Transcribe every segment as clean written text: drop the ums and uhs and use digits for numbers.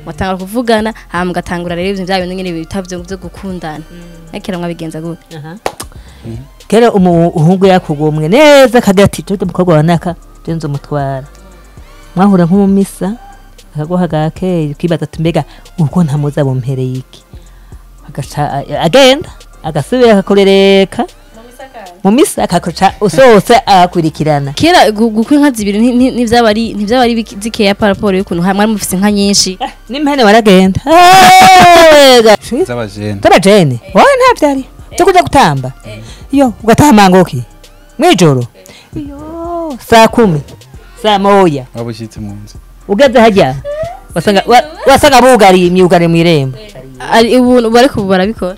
Mutangura kuvugana, hama mugatangura rero ivyo bya bintu nyene bitavyo byo gukundana. Kera mwabigenza gute? Kera umuhungu yakugomwe neza akagira ati "Jode mukobwa wa naka je nzomutwara." Mwahura nko mu misa akaguha gakeye, ukibaza ati mbega ubwo ntamuza bumpereye iki, agaca agenda agasubira akakurereka mu misa, akakuca usohotse akakurikirana. Kera gukwa inka zibiri ntivyaba ari zikeya par rapport y'ukuntu mwari mufise inka nyinshi. N'impene waragenda z'abajene. Z'abajene wowe ntavyari cyo kuja gutamba, iyo ugatamba ngoki mwijoro, iyo saa 10 saa 1 waba ushitse mu nzu ugeze hajya wasanga bugariye imyugari mw'irembo. Ubu bariko barabikora.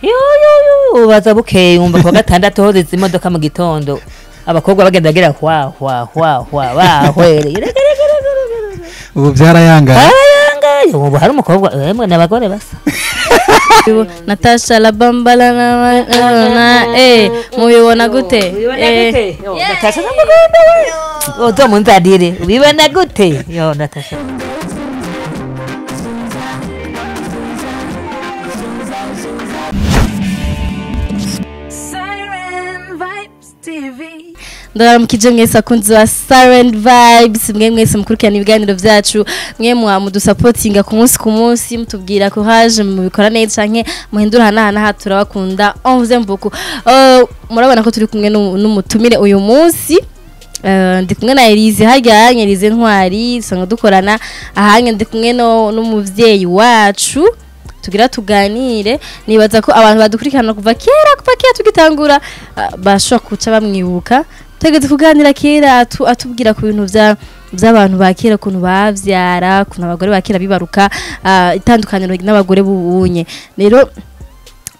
Yo yo yo, ubaza bukeye wumva kuwa gatandatu hoze imodoka mu gitondo, abakobwa bagenda gira hwa hwa hwa hwa bahwereye. Ubu byarayangaye. Byarayangaye. Ubu hari umukobwa emwe n'abagore basa. Natasha la bambala na mubibona gute? Yo Natasha namugomba we. Ozo munzadire ubibona gute? Yo Natasha. Ndaramukije mwese akunzi wa Siren Vibes, mwe mwese mukurikirana ibiganiro vyacu, mwe mudusupportinga ku munsi ku munsi, mutubwira courage mubikora neza canke muhindura hana turabakunda, on vous aime beaucoup. Murabona ko turi kumwe n'umutumire uyu munsi. Ndi kumwe na Elise harya, Elise Ntwari usanga dukorana ahanye, ndi kumwe n'umuvyeyi wacu tugira tuganire. Nibaza ko abantu badukurikirana kuva kera tugitangura bashobora kuca bamwibuka. Tugeze kuganira kera atubwira ku bintu by'abantu ba kera, kuntu bavyara, kuntu abagore ba kera bibaruka, itandukaniro n'abagore bubunye. Rero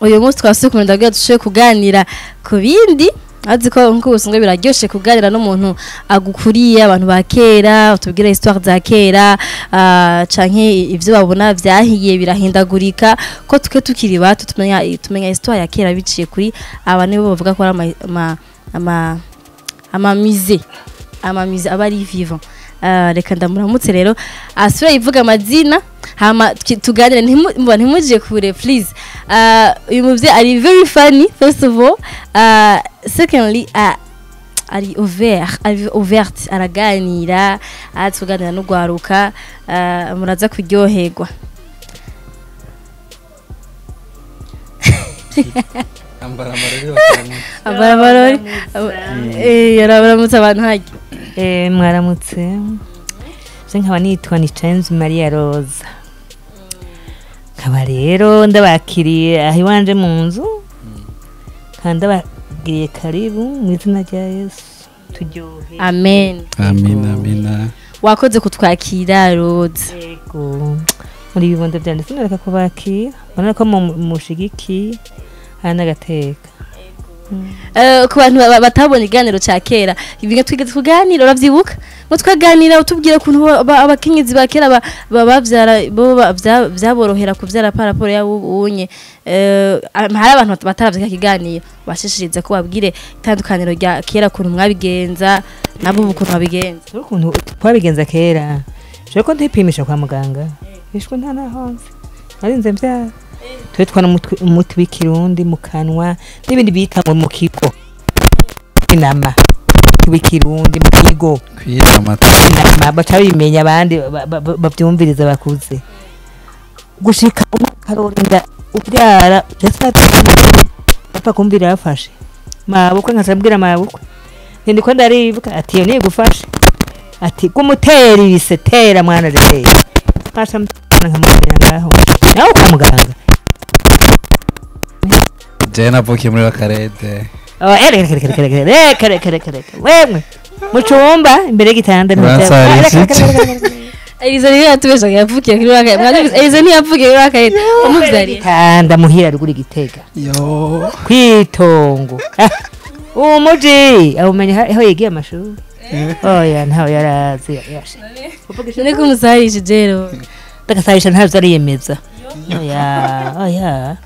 uyu munsi twasuye kumenda kugira dushobe kuganira ku bindi, azi ko nkuko usanga biraryoshe kuganira n'umuntu agukuriye, abantu ba kera utubwira histoire za kera, canke ivyo babona vyahiye birahindagurika, ko twe tukiri bato tumenya histoire ya kera biciye kuri aba nibo bavuga ko ari ama musée aba ari vivant. Reka ndamuramutse rero asubire yivuga amazina hama tuganire, ntimuje kure please. Uyu muvyeyi ari very funny first of all, secondly ari ouvert, araganira, atuganira n'ugwaruka, muraza kuryoherwa. Ambara yarabaramutse abantu hajya. Mwaramutse. Je nkaba nitwa ni Change Maria Rosa. Nkaba rero ndabakiriye aho iwanje mu nzu, kandi ndabagiriye karibu mu izina rya Yesu, turyohe. Amen. Amen, amen. Wakoze kutwakira Rosa. Yego. Muri bibondo byanje sinareka kubakira, mbona ko mushigiki n'agateka. Ku bantu batabonye iganiro ca kera, ibintu twigeze kuganira uravyibuka? Ngo twaganira utubwira kuntu abakenyezi ba kera bavyara bo vyaborohera kuvyara par rapport yabo ubunye. Hari abantu bataravye kiganiro, bashishiriza ko babwire itandukaniro rya kera kuntu mwabigenza nabo ukuntu babigenza. Ukuntu twabigenza kera, je ko ntipimisha kwa muganga, ishwe nta nahonze narinze mvyara. Twetwa n'umuti w'ikirundi mu kanwa n'ibindi bita mu kigo, inama w'ikirundi mu kigo kwinama inama baca bimenya abandi bavyumviriza bakuze gushika ukarorinda ubyara. Papa kumvira yafashe mabukwe, nkasabwira mabukwe ndiko ndaribuka ati iyo nigufashe, ati kumutera ibise tera mwana rero fasha nkamubwira ngaho nawe kwa muganga. Je navukiye muri Bakarede. Oh, reka. Wemwe mu cumba imbere y'igitanda. Elise niyo yatubesha yavukiye kuri Bakarede. Elise niyo yavukiye kuri Bakarede. Umuvyariye. Igitanda muhira ruguru Igitega. Yo. Kwitongo. Umuji awumenya aho yigiye amashuri. Oya ntawe yarazi yashe. None kumusahirije rero. Ndagasahisha ntavyo ariyemeza. Oya, oya.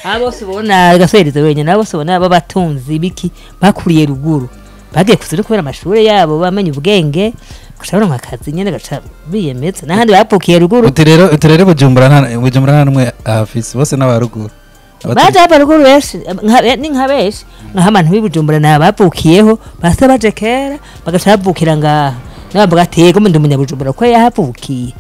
Abo subona gasohereza wenyine, abo subona babatunzi biki bakuriye ruguru. Bagiye kuzira kubera amashuri yabo bamenye ubwenge. Ushobora akazi nyene gaca biyemeza n'ahandi bapukiye ruguru. Uti rero Bujumbura nta numwe afise bose n'abaruguru. Baje abaruguru benshi ni nka benshi nka abantu b'ibujumbura nabavukiyeho basa baje kera bagaca bavukira ngaha nabavuga ati yego ndi umunyabujumbura ko yahavukiye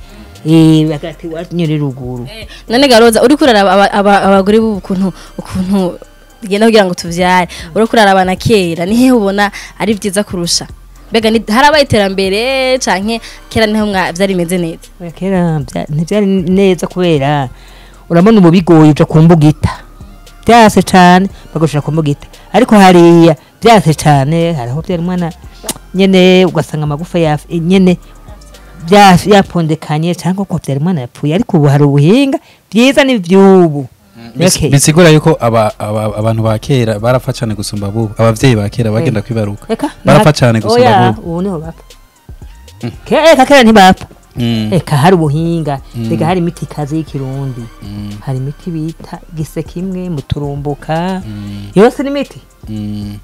bagati wanyure ruguru. None Garoza uri kuraraba abagore b'ukuntu ukuntu bigenda kugira ngo tuvyare, uri kuraraba na kera nihe ubona ari vyiza kurusha? Mbega harabaye iterambere canke kera niho vyari bimeze neza? Kera ntivyari neza kubera urabona ubu bigoye uja ku mbugita byase cane bagushira ku mbugita, ariko hariya byase cane hariho byari mwana nyene ugasanga amagufa ya nyene yapondekanye cyangwa ko byari mwana yapfuye, ariko ubu hari ubuhinga byiza ni byubu. Bisigura yuko abantu ba kera barapfa cane gusumba bubu, abavyeyi ba kera bagenda kwibaruka barapfa cane gusumba bubu. Ubu niho bapfa kera kera ntibapfa. Eka hari ubuhinga, rega hari imiti ikaze y'ikirundi, hari imiti bita gisekimwe muturumbuka yose ni imiti.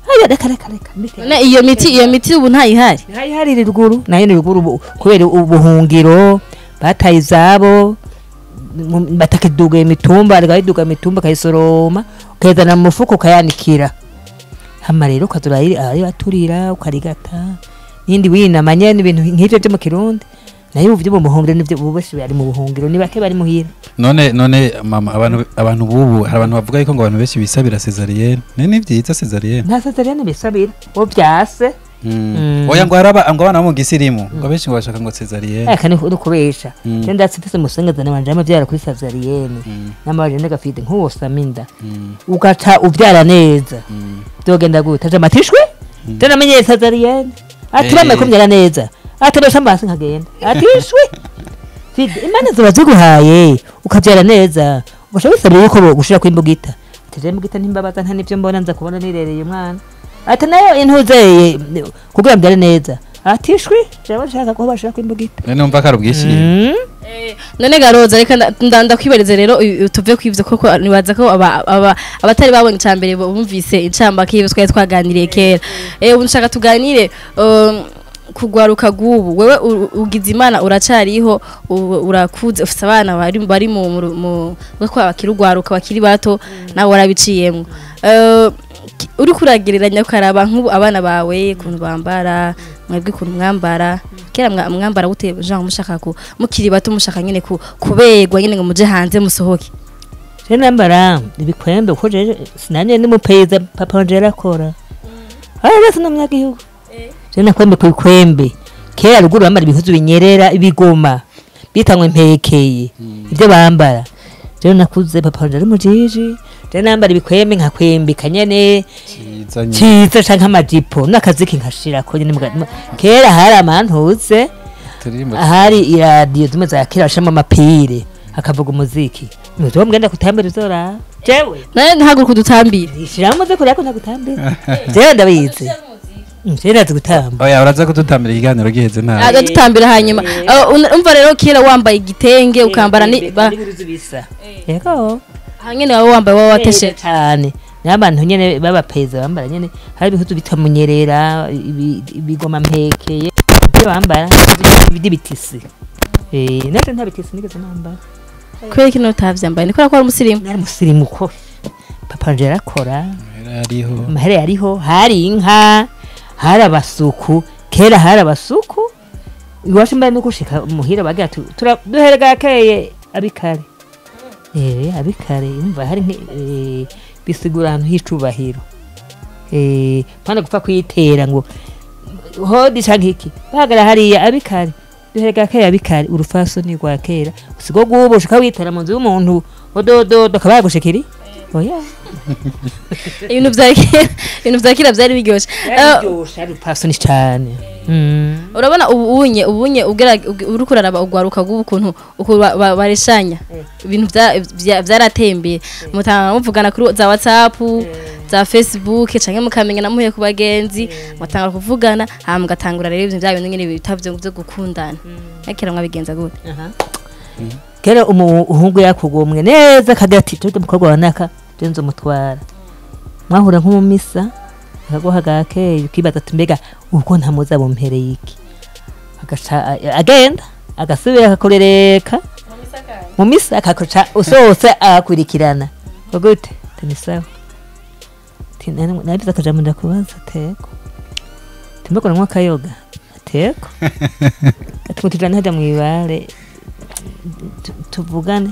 Haya reka imiti. None iyo miti ubu ntayihari? Ntayihari ruguru, nayo ni ruguru kubera ubuhungiro bataye izabo batakiduga imitumba, rega iduga imitumba kayisoroma ukayizana mu mufuko ukayanikira, hama rero ukazura ari baturira ukarigata nindi winama nyene ibintu nk'ivyo byo mu kirundi. Nayo uvyo mu buhungiro nivyo ubu bari mu buhungiro ni bake bari muhira. None mama abantu bubu hari abantu bavuga yuko ngo abantu benshi bisabira césarienne. Nene vyiza césarienne? Nta césarienne bisabira bo byase. Oya ngo haraba ngo abana bo mu gisirimu ngo benshi ngo bashaka ngo césarienne. Eka ni ukubesha. Je ndatsifise umusengezana wanje amavyara kuri césarienne. Namaje ndagafite nkuwosaminda. Ugaca uvyara neza. Byogenda gute? Aje matishwe? Tena césarienne. Ati bamaye kumbyara neza. Ati basha mbasi nkagenda. Ati shwi. Fide imana ziba ziguhaye ukabyara neza. Ugasha bisabira yuko gushira kwimbugita. Ati je mbugita ntimbabaza nta nivyo mbona nza kubona nirereye umwana. Ati nayo intuzeye kugira mbyare neza. Ati shwi je bashaka ko bashira kwimbugita. None umva kari ubwishime. None Garoza reka ndakwibarize rero tuve kwivyo koko nibaza ko abatari babonye icambere bumvise incambake y'ibyo twari twaganiriye kera. Ubu nshaka tuganire kugwaruka gubu. Wewe ugize imana uracariho urakuze ufite abana bari mu ko bakiri ugwaruka bakiri bato nawe warabiciyemwo. Uri kuragereranya ukaraba nk'ubu abana bawe kuntu bambara mwebwe kuntu mwambara kera mwambara gute genre mushaka ku mukiri bato mushaka nyene kubegwa nyene ngo muje hanze musohoke? Je nambara ibikwembe kuko je sinanye n'umupeza papa wanje yarakora. Ara sinamyagihugu. Je nakwembe kubikwembe kera ruguru bambara ibihuzu binyerera ibigoma bitangwe impekeye ibyo bambara. Je nakuze papa wanje ari mujiji je nambara ibikwembe nkakwembika nyene ciza canke amajipo n'akaziki nkashirako nyene. Kera hari amantuze ahari iradiyo zimwe za kera bashiramo amapire hakavuga umuziki nuzo mugenda kutambira uzora jewe naye ntahaguruka udutambire ishiramo umuziki urako ntagutambira jewe ndabizi. Nshira gutamba. Oya uraza kudutambira ikiganiro giheze nta. Aza dutambira hanyuma. Umva rero kera wambaye igitenge ukambara ni bisa. Yego. Hanyene wawe wambaye wawe wateshe cyane. N'abantu nyene babapeza bambara nyene hari ibihuzu bitamunyerera ibigoma mpekeye ibyo bambara ibitisi. Naje nta bitisi nigeze nambara. Kubera kino utavyambaye nikora ko ari umusirimu. Nari umusirimu ko papa nje yarakora. Ariho. Amahera yariho hari inka. Hari abasuku kera hari abasuku iwacu mbaye no gushika muhira bagira duherega keye abikare abikare imva hari bisigura ahantu hicubahiro pana gupfa kwitera ngo hodi canke iki bagara hariya abikare duherega keye abikare urufaso ni rwa kera usigo gubushika witera mu nzu y'umuntu ododo kabagushikiri oya. Ibintu vya kera byari biryoshe. Biryoshe ari pasoni cyane. Urabona ubunye uri kuraraba ugwaruka gubu ukuntu bareshanya ibintu vyaratembeye mutanga muvugana kuri za WhatsApp za Facebook canke mukamenya namuye ku bagenzi mutanga kuvugana hama mugatangura rero ibintu bya bintu nyene bitavyo byo gukundana. Kera mwabigenza gute? Kera umuhungu yakugomwe neza kagati tuto mukobwa wanaka jenzo mutwara mwahura nko mu misa akaguha gakeye ukibaza ati mbega ubwo ntamuza bumpereye iki Agaca agenda agasubira akakurereka mu misa akakuca usohotse akakurikirana gute tenisawa nabiza akajambo ndakubaza teko timbako nanywa akayoga teko ati tujane hajya mwibare tuvugane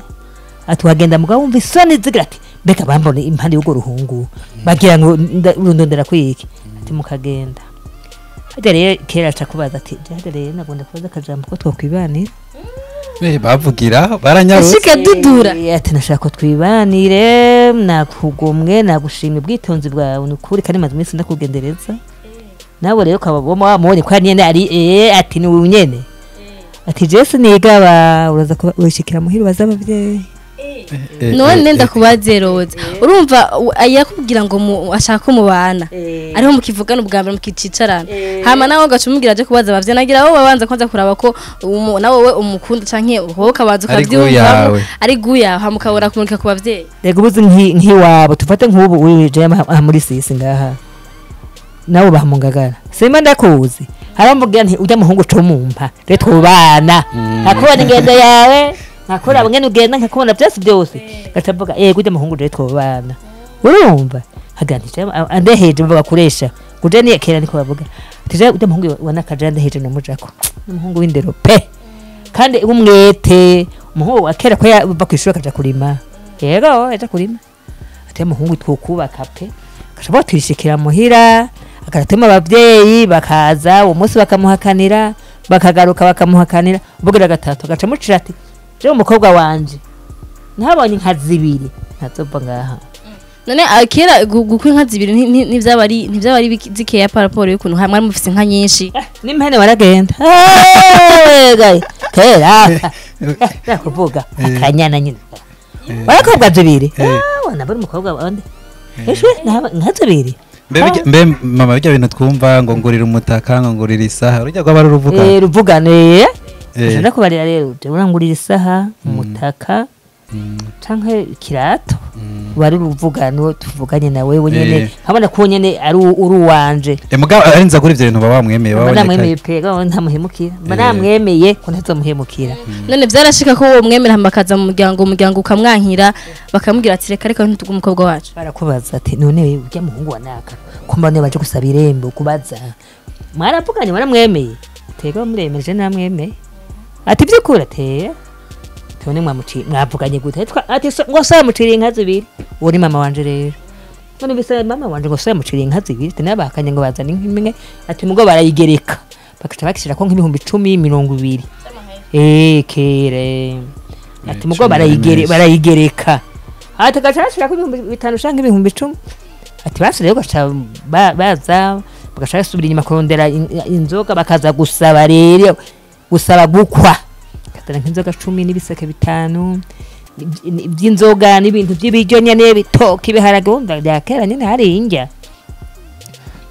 ati wagenda mugabo wumva isoni zigira ati mbega bambone impande y'urwo ruhungu bagira ngo urundondera kwiki ati mukagenda hajya rero kera aca kubaza ati hajya rero nagomba kubaza akajambo ko twokwibanira bavugira baranyarutse ashika dudura ati nashaka ko twibanire nakugomwe nagushimye ubwitonzi bwawe nukuri kandi maze iminsi ndakugendereza nawe rero ukaba wamubonye ko nyene ari ati ni uyu nyene ati Jesu nigaba uraza urashikira muhira baza abavyeyi none ndakubaze Roza urumva yakubwira ngo ashaka mubana ariho mukivugana ubwa mbere mukicicarana hama nawe ugaca umubwira aje kubaza abavyeyi nagira wowe babanza kwanza kuraba ko nawe we umukunda canke wowe ukabanza ukavyumva ari guya hama ukabona kumurika ku bavyeyi rego ubuzi nkiwabo tufate nk'ubu uje muri sisi ngaha nawe bahamungagara sima ndakuzi haramubwira nti ujya muhungu co mumpa rero twubana nkakubona ingendo yawe nkakora ngene ugenda nkakubona byose byose gacavuga gujya muhungu rero twubana urumva haganije andeheje babakoresha guje ni kera niko bavuga tije ujya muhungu wana kaje andeheje no mujako umuhungu w'indero pe kandi umwete umuhungu wa kera ko yava kwishura kaja kurima yego aja kurima ati muhungu twokubaka pe gashobora twishikira muhira akaratuma abavyeyi bakaza uwo munsi bakamuhakanira bakagaruka bakamuhakanira ubugira gatatu agaca mucira ati je umukobwa wanje ntabonye inka zibiri ntazova ngaha none akera gukwa inka zibiri ntivyaba ari zikeya par rapport y'ukuntu hamwe mufise inka nyinshi n'impene waragenda kera nakuvuga akanyana nyine barakobwa zibiri nabona umukobwa wande eshwe nka zibiri mbe mama bijya bintu twumva ngo ngurira umutaka ngo ngurira isaha urujya rwaba ari uruvugano ruvugane ndakubarira rero urangurira isaha umutaka canke ikirato wari uruvugano tuvuganye na wewe nyene nkabona ko nyene ari uruwanje mugabo arinza kuri ivyo bintu baba bamwemeye baba namwemeye pe gabo ntamuhemukira mba namwemeye ko ntazomuhemukira none vyarashika ko uwo mwemera hamakaza mu muryango umuryango ukamwankira bakamubwira ati reka reka ntituge umukobwa wacu barakubaza ati none wewe urya muhungu wa naka ko mbone baje gusaba irembo kubaza mwaravuganye waramwemeye tega muremeje namwemeye ati vyukura te tone mwamuci mwavuganye gute ati ngo sa muciri inka zibiri uwo ni mama wanje rero none bisa mama wanje ngo sa muciri inka zibiri tinabakanye ngo bazana inka imwe ati mugo barayigereka bakaca bakishira ko nk'ibihumbi 10 20 kere ati mugo barayigereka ati gaca bashira ko ibihumbi 5 canke ibihumbi 10 ati basi rero gaca baza bagaca basubira inyuma kurondera inzoga bakaza gusaba rero gusaba gukwa katana nk'inzoga 10 n'ibiseke 5 by'inzoga n'ibintu by'ibiryo nyene bitoki ibiharage wumva bya kera nyene hari injya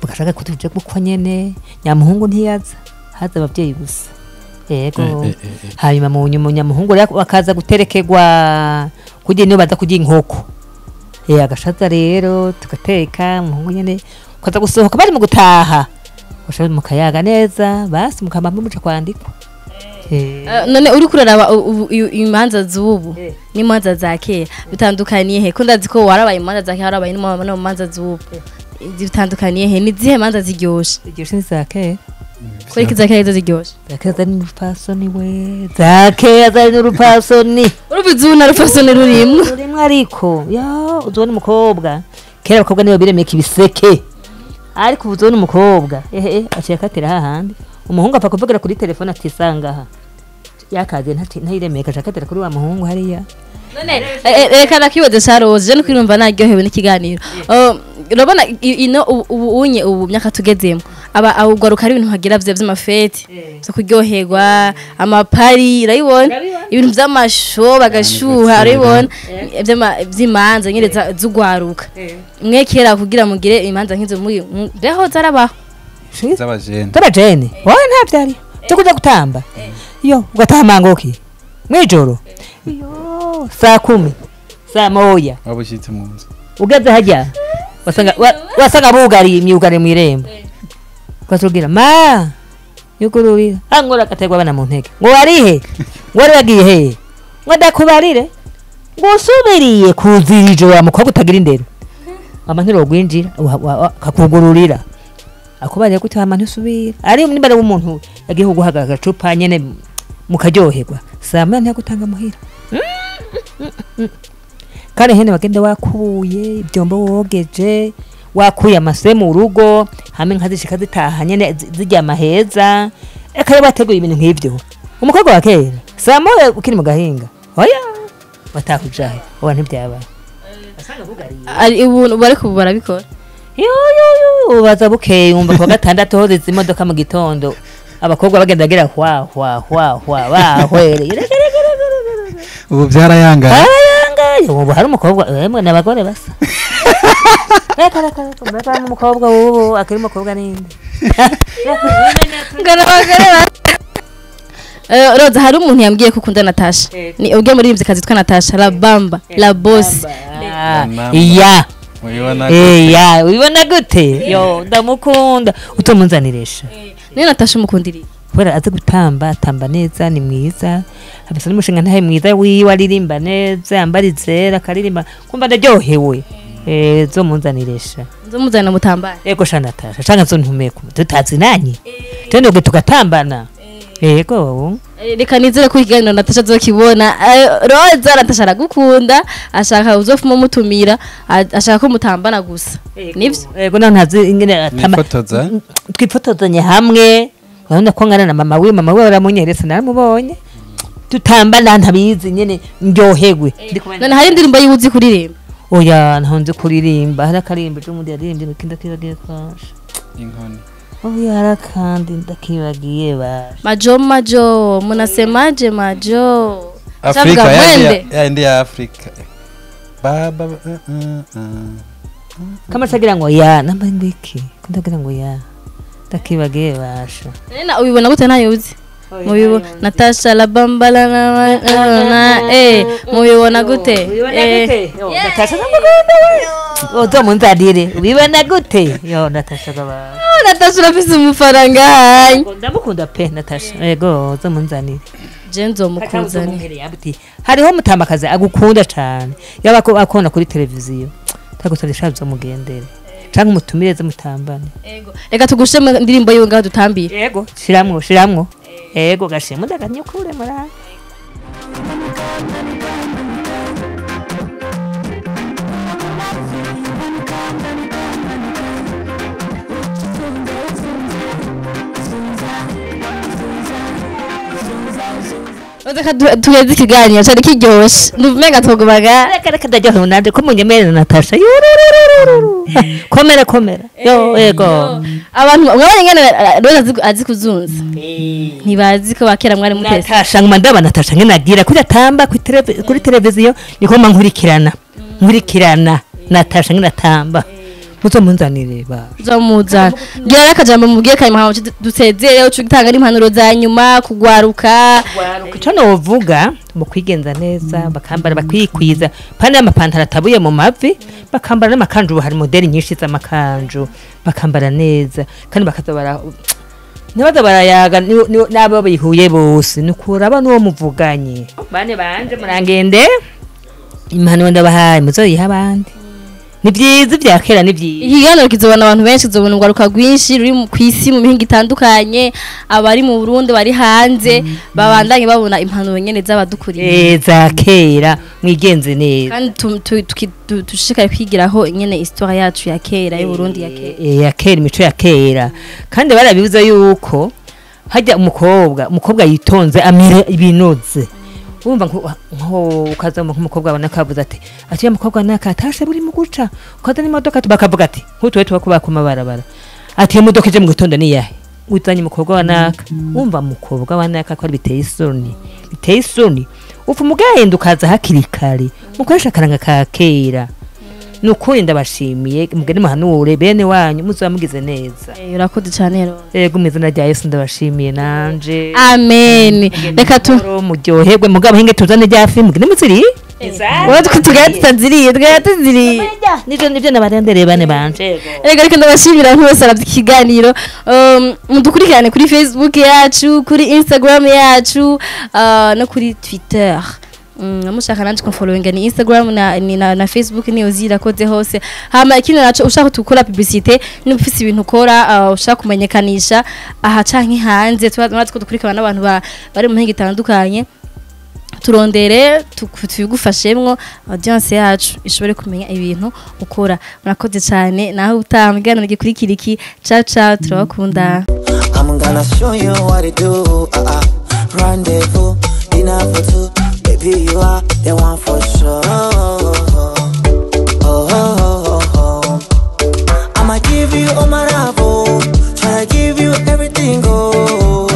bugashaka ko tuje gukwa nyene nyamuhungu ntiyaza haza abavyeyi gusa yego hanyuma mu nyuma nyamuhungu bakaza guterekegwa kugira niyo baza kurya inkoko agashaza rero tugateka umuhungu nyene ukaza gusohoka bari mu gutaha ushabe mukayaga neza basi mukamba muca kwandikwa none uri kuraraba imanza z'ubu n'imanza za kera bitandukaniye he ko ndazi ko warabaye imanza za kera warabaye no manza z'ubu bitandukaniye he ni zihe manza ziryoshe ziryoshe ni za kera kuri kiza kera ziryoshe za kera zari n'urupfasoni we za kera zari n'urupfasoni urubizi na rupfasoni rurimwo rurimwo ariko ya uzobona umukobwa kera abakobwa nibo biremeka ibiseke ariko uzobona umukobwa ehe aciye akatira hahandi umuhungu apfa kuvugira kuri telefone ati sangaha yakaze ntayiremeka ashakatira kuri wa muhungu hariya none reka nakibaze Sharoze je nukwirumva naryohewe n'ikiganiro urabona ino ubu unye ubu myaka tugezemo aba awugaruka ari ibintu hagira vya vy'amafeti zo kuryoherwa amapari urayibona ibintu vy'amasho bagashuha urayibona vy'imanza nyene z'ugwaruka mwe kera kugira mugire imanza nk'izo muri beho zarabaho z'abajene z'abajene wowe nta vyari cyo kuja gutamba iyo ugataha mangoki mwijoro iyo saa 10 saa 1 wabushitse mu nzu ugeze hajya wasanga bugari imyugari mwirembo ukatubwira ma Yugururira angora agaterwa abana mu ntege ngo warihe ngo wari wagiye hehe ngo ndakubarire ngo usubiriye kuzira ijoro wa mukobwa utagira indero mama ntirogwinjira akakugururira akubariye gute hama ntusubira ari nimbere w'umuntu yagiye kuguhaga agacupa nyene mukaryoherwa saa moya ntiyagutanga muhira. Kandi hene bagenda wakuye ibyombo wogeje wakuye amase mu rugo hamwe nkazishika zitaha nyene ziryama heza eka bateguye ibintu nk'ivyo. Umukobwa wa kera saa moya ukiri mu gahinga oya batakujahe oya ntibyaba ari ubu bariko barabikora yo yo yo baza bukeye umva kwa gatandatu ho imodoka mu gitondo abakobwa bagenda gira hwa hwa hwa hwa bahwereye ubu byarayangaye ubu hari umukobwa emwe n'abagore basa reka reka reka umukobwa ubu akiri umukobwa ninde ngo n'abagore basa. Roza hari umuntu yambwiye ko ukunda Natasha ni ubwe muri muzikazi twa Natasha la bamba la boss iya iya ubibona gute yo ndamukunda utomunzaniresha ni Natasha umukundiriye kubera azi gutamba atamba neza ni mwiza abasa n'umushinga ntahe mwiza wiwe aririmba neza yambara izera akaririmba kumva ndaryohewe zo munzaniresha zo muzana mutambara yego sha Natasha canke zo ntumeko tutazinanye tende tugatambana yego. Reka nizere ko ikiganiro Natasha azokibona. Roza Natasha aragukunda ashaka uzofuma mutumira ashaka ko mutambana gusa nivyo yego ntazi ingene atamba twifotozanye hamwe urabona ko ngana na mama we aramunyeretse naramubonye tutambana ntabizi nyene ndyoherwe. None hari indirimbo yiwuzi kuririmba? Oya ntanzi kuririmba hari akarimbo cy'umundi yaririmbye kinda kibagiye kwasha inkoni oya harakandi ndakibagiye basha majo majo munasemaje majo Afrika ya ndi ya Afrika baba kama sagira ngo ya namba ngiki kundagira ngo ya ndakibagiye basha nena ubibona gute ntayo uzi mubibo Natasha la bamba la na mubibona gute yo Natasha ndamukunda we ozomunzanire ubibona gute yo Natasha gaba Natasha urafise umufaranga hanyu ndamukunda pe Natasha yego ozomunzanire je nzomukuzanire. Hariho mutambakazi agukunda cyane yaba ko akona kuri televiziyo tagusabye shazo mugendere canke umutumire mutambane. Yego reka tugushe indirimbo yiwe ngaho dutambire. Yego shiramwo shiramwo yego gashemo ndaganyukure mura Reka tugeze ikiganiro cyari kiryoshe ndumenga twogubaga reka reka ndaryohewe nanje ko munyemerera Natasha yururururu komera komera yo yego abantu mwabonye ngene Roza azi kuzunza ntibazi ko bakera mwari mutese Natasha nguma ndaba Natasha ngene agira kuri atamba kuri televiziyo niko mba nkurikirana nkurikirana Natasha ngene atamba muzomunzanire ba nzomuzana ngira akajambo mubwiye kanyuma hama dusezere ucu gutanga n'impanuro za nyuma kugwaruka ico novuga mu kwigenza neza bakambara bakwikwiza pana amapantaro atabuye mu mavi bakambara n'amakanju hari modeli nyinshi z'amakanju bakambara neza kandi bakaza ntibaza barayaga n'abo bihuye bose nukuraba n'uwo muvuganye bane banje murangende impanuro ndabahaye muzoyiha abandi ni byiza bya kera ni byiza. Ikiganiro kizobona abantu benshi kizobona urwaruka rwinshi ruri ku isi mu mihingo itandukanye abari mu Burundi bari hanze babandanye babona impanuro nyene z'abadukuriye za kera mwigenze neza kandi dushishikare kwigiraho nyene histoire yacu ya kera y'u Burundi ya kera ya kera imico ya kera kandi barabivuze yuko hajya umukobwa yitonze amira ibinoze urumva nko ukaza nk'umukobwa abona kavuze ati ati ya mukobwa nakatashe buri mu guca ukaza n'imodoka bakavuga ati nk'utuwe tuba kuba ku mabarabara ati imodoka ije mu gitondo ni yahe uzanye umukobwa wa naka wumva mukobwa wa naka ko ari biteye isoni biteye isoni upfa umugenda ukaza hakiri kare mukoresha akaranga ka kera nukuri ndabashimiye mugende muhanure bene wanyu muzaba mugize neza. Urakoze cyane rero. Yego mu izina rya Yesu ndabashimiye nanje. Amen. Reka tu muryoherwe mugabo hinge tuzane rya film mugende muziri. Wowe tugaya tutaziriye, tugaya tuziriye. Nivyo nabarendereye bane banje. Reka reka ndabashimira abantu bose baravye ikiganiro. Mudukurikirane kuri Facebook yacu, kuri Instagram yacu, no kuri Twitter. Mushaka nanje kumfollowinga ni Instagram na, ni na, na Facebook ni Ozirakoze hose. Hama ikindi naco, ushaka tukora publicité, niba ufise ibintu ukora, ushaka kumenyekanisha aha canke hanze, tuba tuba ko dukurikirana n'abantu bari mu mihingo itandukanye, turondere tubigufashemwo, audience yacu ishobore kumenya ibintu ukora. Murakoze cyane, naho utaha mu kiganiro gikurikira iki. Ciao ciao, turabakunda. I'm gonna show you what to do. Rendezvous, dinner for two. Baby, you are the one for sure. Oh. I'ma give you all my love, oh. Try to give you everything, oh.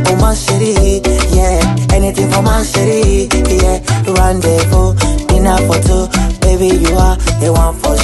Oh, my city, yeah. Anything for my city, yeah. Rendezvous, dinner for two. Baby, you are the one for